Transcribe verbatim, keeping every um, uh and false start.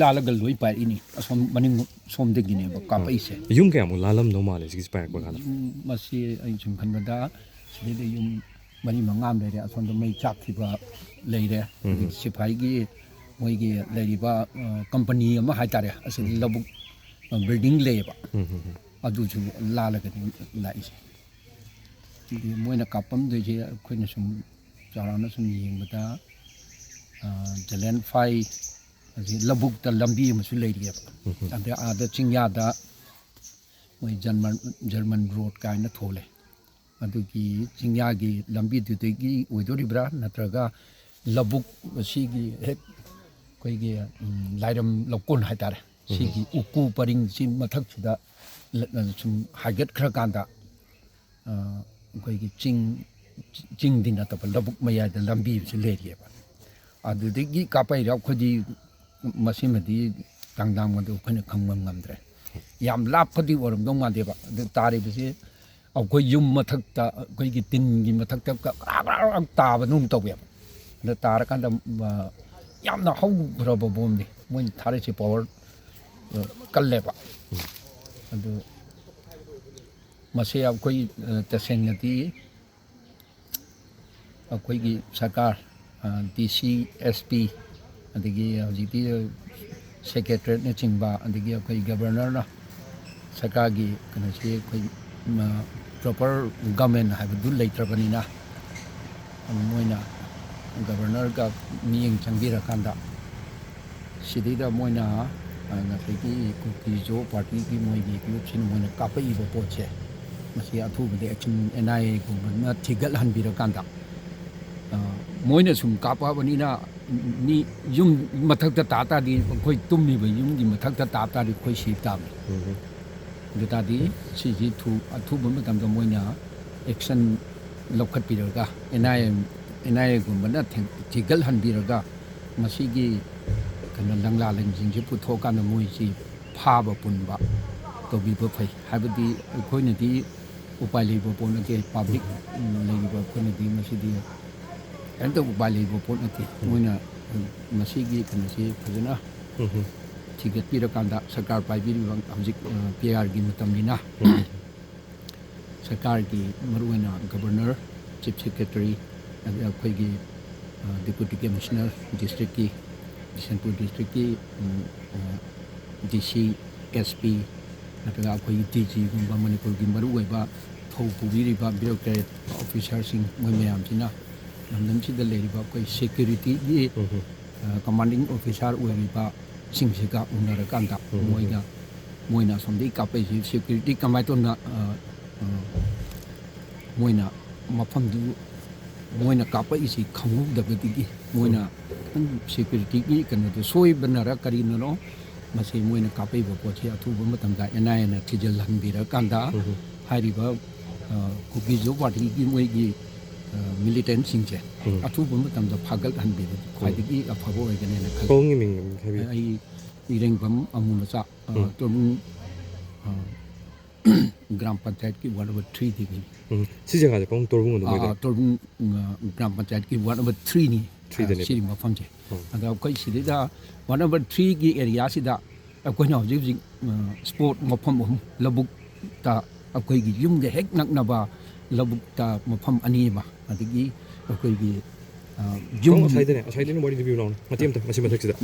ꯂꯥꯜꯂꯒ ꯂꯣꯏ ꯄꯥꯏꯔꯛꯏꯅꯤ꯫ ꯑꯁꯣꯝ ꯃꯅꯤꯡ ꯁꯣꯝꯗꯒꯤꯅꯦꯕ ꯀꯥꯞꯄꯛꯏꯁꯦ꯫ ꯌꯨꯝ ꯀꯌꯥꯃꯨꯛ ꯂꯥꯜꯂꯝꯗꯧ ꯃꯥꯜꯂꯦ ꯁꯤꯒꯤꯁꯦ ꯄꯥꯏꯔꯛꯄ ꯀꯥꯟꯗ? ꯌꯨꯝ ꯃꯁꯤ ꯑꯩꯅ ꯁꯨꯝ ꯈꯟꯕꯗ ꯁꯤꯗꯩꯗ ꯌꯨꯝ ꯃꯔꯤ ꯃꯉꯥ ꯑꯃ ꯂꯩꯔꯦ꯫ ꯑꯁꯣꯝꯗ ꯃꯩ ꯆꯥꯛꯈꯤꯕ ꯂꯩꯔꯦ꯫ ꯑꯗꯒꯤ ꯁꯤꯐꯥꯏꯒꯤ ꯃꯣꯏꯒꯤ ꯂꯩꯔꯤꯕ, ꯑ, ꯀꯝꯄꯅꯤ ꯑꯃ ꯍꯥꯏꯇꯥꯔꯦ, ꯑꯁꯤꯗ ꯂꯧꯕꯨꯛ, ꯑ, ꯕꯤꯜꯗꯤꯡ ꯂꯩꯌꯦꯕ꯫ ꯑꯗꯨꯁꯨ ꯂꯥꯜꯂꯒꯅꯤ ꯂꯥꯛꯏꯁꯦ꯫ ꯑꯗꯨꯗꯤ ꯃꯣꯏꯅ ꯀꯥꯞꯄꯝꯗꯣꯏꯁꯦ ꯑꯩꯈꯣꯏꯅ ꯁꯨꯝ ꯆꯥꯎꯔꯥꯛꯅ ꯁꯨꯝ ꯌꯦꯡꯕꯗ, ꯑ, ꯖꯂꯦꯟꯐꯥꯏ ꯑꯁꯤ ꯂꯧꯕꯨꯛꯇ ꯂꯝꯕꯤ ꯑꯃꯁꯨ ꯂꯩꯔꯤꯑꯕ꯫ ꯑꯗ ꯑꯥꯗ ꯆꯤꯡꯌꯥꯗ ꯃꯣꯏ ꯖꯔꯃꯟ, ꯖꯔꯃꯟ ꯔꯣꯗ ꯀꯥꯏꯅ ꯊꯣꯜꯂꯦ꯫ ꯑꯗꯨꯒꯤ ꯆꯤꯡꯌꯥꯒꯤ ꯂꯝꯕꯤꯗꯨꯗꯒꯤ ꯑꯣꯏꯗꯣꯔꯤꯕ꯭ꯔꯥ, ꯅꯠꯇ꯭ꯔꯒ ꯂꯧꯕꯨꯛ ꯑꯁꯤꯒꯤ ꯍꯦꯛ ꯑꯩꯈꯣꯏꯒꯤ, ꯎꯝ, ꯂꯥꯏꯔꯝ ꯂꯧꯀꯣꯟ ꯍꯥꯏꯇꯥꯔꯦ, ꯁꯤꯒꯤ ꯎꯀꯨ ꯄꯔꯤꯡꯁꯤ ꯃꯊꯛꯁꯤꯗ ꯂ-, ꯁꯨꯝ ꯍꯥꯏꯒꯠꯈ꯭ꯔꯀꯥꯟꯗ, ꯑ, ꯑꯩꯈꯣꯏꯒꯤ ꯆꯤꯡ, ꯆꯤꯡꯗꯤ ꯅꯠꯇꯕ ꯂꯧꯕꯨꯛ ꯃꯌꯥꯏꯗ ꯂꯝꯕꯤ ꯑꯃꯁꯨ ꯂꯩꯔꯤꯑꯕ꯫ ꯑꯗꯨꯗꯒꯤ ꯀꯥꯞꯄꯛꯏꯔ ꯑꯩꯈꯣꯏꯗꯤ ꯃꯁꯤꯃꯗꯤ ꯇꯥꯡꯗꯥꯝꯒꯗꯨ ꯑꯩꯈꯣꯏꯅ ꯈꯪꯕ ꯉꯝꯗ꯭ꯔꯦ꯫ ꯌꯥꯝ ꯂꯥꯞꯄꯗꯤ ꯑꯣꯏꯔꯝꯗꯧ ꯃꯥꯟꯗꯦꯕ꯫ ꯑꯗꯨ ꯇꯥꯔꯤꯕꯁꯤ ꯑꯩꯈꯣꯏ ꯌꯨꯝ ꯃꯊꯛꯇ, ꯑꯩꯈꯣꯏꯒꯤ ꯇꯤꯟꯒꯤ ꯃꯊꯛꯇ ꯀ-, ꯀꯔꯥꯛ ꯀꯔꯥꯛ ꯀꯔꯥꯛ ꯇꯥꯕꯗꯧꯅ ꯇꯧꯋꯦꯕ꯫ ꯑꯗ ꯇꯥꯔꯀꯥꯟꯗ, ꯑ, ꯌꯥꯝꯅ ꯍꯧꯈ꯭ꯔꯕ ꯕꯣꯝꯅꯤ ꯃꯣꯏꯅ ꯊꯥꯔꯛꯏꯁꯦ꯫ ꯄꯥꯋꯔ, ꯑ, ꯀꯜꯂꯦꯕ꯫ ꯑꯗꯨ ꯃꯁꯤ ꯑꯩꯈꯣꯏ, ꯑ, ꯇꯁꯦꯡꯅꯗꯤ ꯑꯩꯈꯣꯏꯒꯤ ꯁꯔꯀꯥꯔ, ꯗꯤ ꯁꯤ, ꯑꯦꯁ ꯄꯤ, ꯑꯗꯒꯤ ꯍꯧꯖꯤꯛꯇꯤ ꯁꯦꯀ꯭ꯔꯦꯇꯔꯤꯌꯦꯠꯅꯆꯤꯡꯕ, ꯑꯗꯒꯤ ꯑꯩꯈꯣꯏ ꯒꯕꯔꯅꯔꯅ ꯁꯔꯀꯥꯔꯒꯤ ꯀꯩꯅꯣꯁꯤ ꯑꯩꯈꯣꯏ ꯄ꯭ꯔꯣꯄꯔ ꯒꯃꯦꯟ ꯍꯥꯏꯕꯗꯨ ꯂꯩꯇ꯭ꯔꯕꯅꯤꯅ, ꯃꯣꯏꯅ ꯒꯕꯔꯅꯔꯒ ꯃꯤꯠꯌꯦꯡ ꯆꯪꯕꯤꯔꯀꯥꯟꯗ ꯁꯤꯗꯩꯗ ꯃꯣꯏꯅ, ꯑ, ꯉꯁꯥꯏꯒꯤ ꯀꯨꯀꯤꯖꯣ ꯄꯥꯔꯇꯤꯒꯤ ꯃꯣꯏꯒꯤ ꯒ꯭ꯔꯨꯞꯁꯤꯅ ꯃꯣꯏꯅ ꯀꯥꯞꯄꯛꯏꯕ ꯄꯣꯠꯁꯦ, ꯃꯁꯤ ꯑꯊꯨꯕꯗ ꯑꯦꯛꯁꯟ ꯑꯦꯟ ꯑꯥꯏ ꯑꯦꯒꯨꯝꯕꯅ ꯊꯤꯒꯠꯍꯟꯕꯤꯔꯀꯥꯟꯗ, ꯑ, ꯃꯣꯏꯅ ꯁꯨꯝ ꯀꯥꯞꯄꯛꯑꯕꯅꯤꯅ ꯃꯤ ꯌꯨꯝ ꯃꯊꯛꯇ ꯇꯥ ꯇꯥꯔꯗꯤ ꯑꯩꯈꯣꯏ ꯇꯨꯝꯃꯤꯕ ꯌꯨꯝꯒꯤ ꯃꯊꯛꯇ ꯇꯥ ꯇꯥꯔꯗꯤ ꯑꯩꯈꯣꯏ ꯁꯤ ꯇꯥꯕꯅꯤ꯫ ꯑꯗꯨ ꯇꯥꯔꯗꯤ ꯁꯤꯁꯤ ꯊꯨ-, ꯑꯊꯨꯕ ꯃꯇꯝꯗ ꯃꯣꯏꯅ ꯑꯦꯛꯁꯟ ꯂꯧꯈꯠꯄꯤꯔꯒ N I A, N I ꯑꯦꯒꯨꯝꯕꯅ ꯊꯦꯡ-, ꯊꯤꯒꯠꯍꯟꯕꯤꯔꯒ ꯃꯁꯤꯒꯤ ꯀꯩꯅꯣ ꯂꯪꯂꯥ ꯂꯪꯁꯤꯡꯁꯤ ꯄꯨꯊꯣꯛꯑꯀꯥꯟꯗ ꯃꯣꯏꯁꯤ ꯐꯥꯕ ꯄꯨꯟꯕ ꯇꯧꯕꯤꯕ ꯐꯩ꯫ ꯍꯥꯏꯕꯗꯤ ꯑꯩꯈꯣꯏꯅꯗꯤ ꯎꯄꯥꯏ ꯂꯩꯕ ꯄꯣꯠ ꯅꯠꯇꯦ, ꯄꯥꯕ꯭ꯂꯤꯛ ꯂꯩꯔꯤꯕ ꯑꯩꯈꯣꯏꯅꯗꯤ ꯃꯁꯤꯗꯤ ꯀꯔꯤꯝꯇ ꯎꯄꯥꯏ ꯂꯩꯕ ꯄꯣꯠ ꯅꯠꯇꯦ꯫ ꯃꯣꯏꯅ ꯃꯁꯤꯒꯤ ꯀꯩꯅꯣꯁꯤ ꯐꯖꯅ ꯎꯝ ꯍꯝ꯫ ꯊꯤꯒꯠꯄꯤꯔꯀꯥꯟꯗ ꯁꯔꯀꯥꯔ ꯄꯥꯏꯕꯤꯔꯤꯕ ꯍꯧꯖꯤꯛ ꯄꯤ ꯑꯥꯔꯒꯤ ꯃꯇꯝꯅꯤꯅ, ꯎꯝ꯫ ꯁꯔꯀꯥꯔꯒꯤ ꯃꯔꯨꯑꯣꯏꯅ ꯒꯕꯔꯅꯔ, ꯆꯤꯐ ꯁꯦꯀ꯭ꯔꯦꯇꯔꯤ, ꯑꯗꯨꯒ ꯑꯩꯈꯣꯏꯒꯤ ꯗꯤꯄꯨꯇꯤ ꯀꯃꯤꯁꯅꯔ ꯗꯤꯁꯇ꯭ꯔꯤꯛꯀꯤ, ꯕꯤꯁꯦꯟꯄꯨꯔ ꯗꯤꯁꯇ꯭ꯔꯤꯛꯀꯤ ꯗꯤ ꯁꯤ, ꯑꯦꯁ ꯄꯤ, ꯅꯠꯇ꯭ꯔꯒ ꯑꯩꯈꯣꯏꯒꯤ ꯗꯤ ꯖꯤꯒꯨꯝꯕ ꯃꯅꯤꯄꯨꯔꯒꯤ ꯃꯔꯨꯑꯣꯏꯕ ꯊꯧ ꯄꯨꯕꯤꯔꯤꯕ ꯕ꯭ꯌꯨꯔꯣꯀ꯭ꯔꯦꯠ ꯑꯣꯐꯤꯁꯥꯔꯁꯤꯡ, ꯃꯣꯏ ꯃꯌꯥꯝꯁꯤꯅ ꯂꯝꯗꯝꯁꯤꯗ ꯂꯩꯔꯤꯕ ꯑꯩꯈꯣꯏ ꯁꯦꯀ꯭ꯌꯨꯔꯤꯇꯤꯒꯤ ꯎꯝ ꯍꯝ꯫ ꯀꯃꯥꯟꯗꯤꯡ ꯑꯣꯐꯤꯁꯥꯔ ꯑꯣꯏꯔꯤꯕꯁꯤꯡꯁꯤꯒ ꯎꯅꯔꯀꯥꯟꯗ ꯎꯝ꯫ ꯃꯣꯏꯒ, ꯃꯣꯏꯅ ꯑꯁꯣꯝꯗꯒꯤ ꯀꯥꯞꯄꯛꯏꯁꯤ ꯁꯦꯀ꯭ꯌꯨꯔꯤꯇꯤ ꯀꯃꯥꯏꯅ ꯇꯧꯅ, ꯑ, ꯑ, ꯃꯣꯏꯅ ꯃꯐꯝꯗꯨ ꯃꯣꯏꯅ ꯀꯥꯞꯄꯛꯏꯁꯤ ꯈꯪꯍꯧꯗꯕꯗꯒꯤ ꯃꯣꯏꯅ ꯈꯤꯇꯪ ꯁꯦꯀ꯭ꯌꯨꯔꯤꯇꯤꯒꯤ ꯀꯩꯅꯣꯗꯣ ꯁꯣꯏꯕꯅꯔ ꯀꯔꯤꯅꯅꯣ, ꯃꯁꯤ ꯃꯣꯏꯅ ꯀꯥꯞꯄꯛꯏꯕ ꯄꯣꯠꯁꯤ ꯑꯊꯨꯕ ꯃꯇꯝꯗ ꯑꯦꯟ ꯑꯥꯏ ꯑꯦꯅ ꯊꯤꯖꯤꯜꯍꯟꯕꯤꯔꯀꯥꯟꯗ ꯎꯝ꯫ ꯍꯥꯏꯔꯤꯕ, ꯑ, ꯀꯨꯀꯤꯖꯝ ꯄꯥꯔꯇꯤꯒꯤ ꯃꯣꯏꯒꯤ, ꯑ, ꯃꯤꯂꯤꯇꯦꯟꯁꯤꯡꯁꯦ ꯎꯝ꯫ ꯑꯊꯨꯕ ꯃꯇꯝꯗ ꯐꯥꯒꯠꯍꯟꯕꯤꯔꯗꯤ ꯈ꯭ꯋꯥꯏꯗꯒꯤ ꯑꯐꯕ ꯑꯣꯏꯒꯅꯦꯅ ꯈꯜꯂꯤ꯫ ꯁꯣꯝꯒꯤ ꯃꯤꯡ ꯑꯗꯨꯝ ꯍꯥꯏꯕꯤꯌꯨ꯫ ꯑꯩ ꯏꯔꯦꯡꯕꯝ ꯑꯃꯨ ꯃꯆꯥ, ꯑ, ꯎꯝ꯫ ꯇꯣꯔꯕꯨꯡ, ꯑ, ꯒ꯭ꯔꯥꯝ ꯄꯟꯆꯥꯌꯠꯀꯤ ꯋꯥꯔꯗ ꯅꯝꯕꯔ ꯊ꯭ꯔꯤꯗꯒꯤꯅꯤ꯫ ꯎꯝ꯫ ꯁꯤ ꯖꯒꯥꯁꯦ ꯀꯣꯡ ꯇꯣꯔꯕꯨꯡ ꯑꯗꯨꯝ ꯑꯥ, ꯑꯣꯏꯗꯣꯏꯔꯥ? ꯇꯣꯔꯕꯨꯡ, ꯑ, ꯒ꯭ꯔꯥꯝ ꯄꯟꯆꯥꯌꯠꯀꯤ ꯋꯥꯔꯗ ꯅꯝꯕꯔ ꯊ꯭ꯔꯤꯅꯤ, ꯑ, ꯊ꯭ꯔꯤꯗꯅꯦꯕ꯫ ꯁꯤꯒꯤ ꯃꯐꯝꯁꯦ꯫ ꯎꯝ꯫ ꯑꯗ ꯑꯩꯈꯣꯏ ꯁꯤꯗꯩꯗ ꯋꯥꯔꯗ ꯅꯝꯕꯔ ꯊ꯭ꯔꯤꯒꯤ ꯑꯦꯔꯤꯌꯥꯁꯤꯗ ꯑꯩꯈꯣꯏꯅ ꯍꯧꯖꯤꯛ ꯍꯧꯖꯤꯛ, ꯑ, ꯁ꯭ꯄꯣꯔꯠ ꯃꯐꯝ ꯑꯍꯨꯝ, ꯂꯧꯕꯨꯛꯇ ꯑꯩꯈꯣꯏꯒꯤ ꯌꯨꯝꯒ ꯍꯦꯛ ꯅꯛꯅꯕ ꯂꯧꯕꯨꯛꯇ ꯃꯐꯝ ꯑꯅꯤ ꯑꯃ, ꯑꯗꯒꯤ ꯑꯩꯈꯣꯏꯒꯤ, ꯑ, ꯌꯨꯝ ꯀꯣꯡ ꯑꯁ꯭ꯋꯥꯏꯗꯅꯦ, ꯑꯁ꯭ꯋꯥꯏꯗꯅꯦ ꯋꯥꯔꯤ ꯂꯤꯕꯤꯌꯨ ꯂꯥꯎꯅꯦ꯫ ꯃꯇꯦꯛ ꯑꯃꯇ, ꯃꯁꯤ ꯃꯊꯛꯁꯤꯗ꯫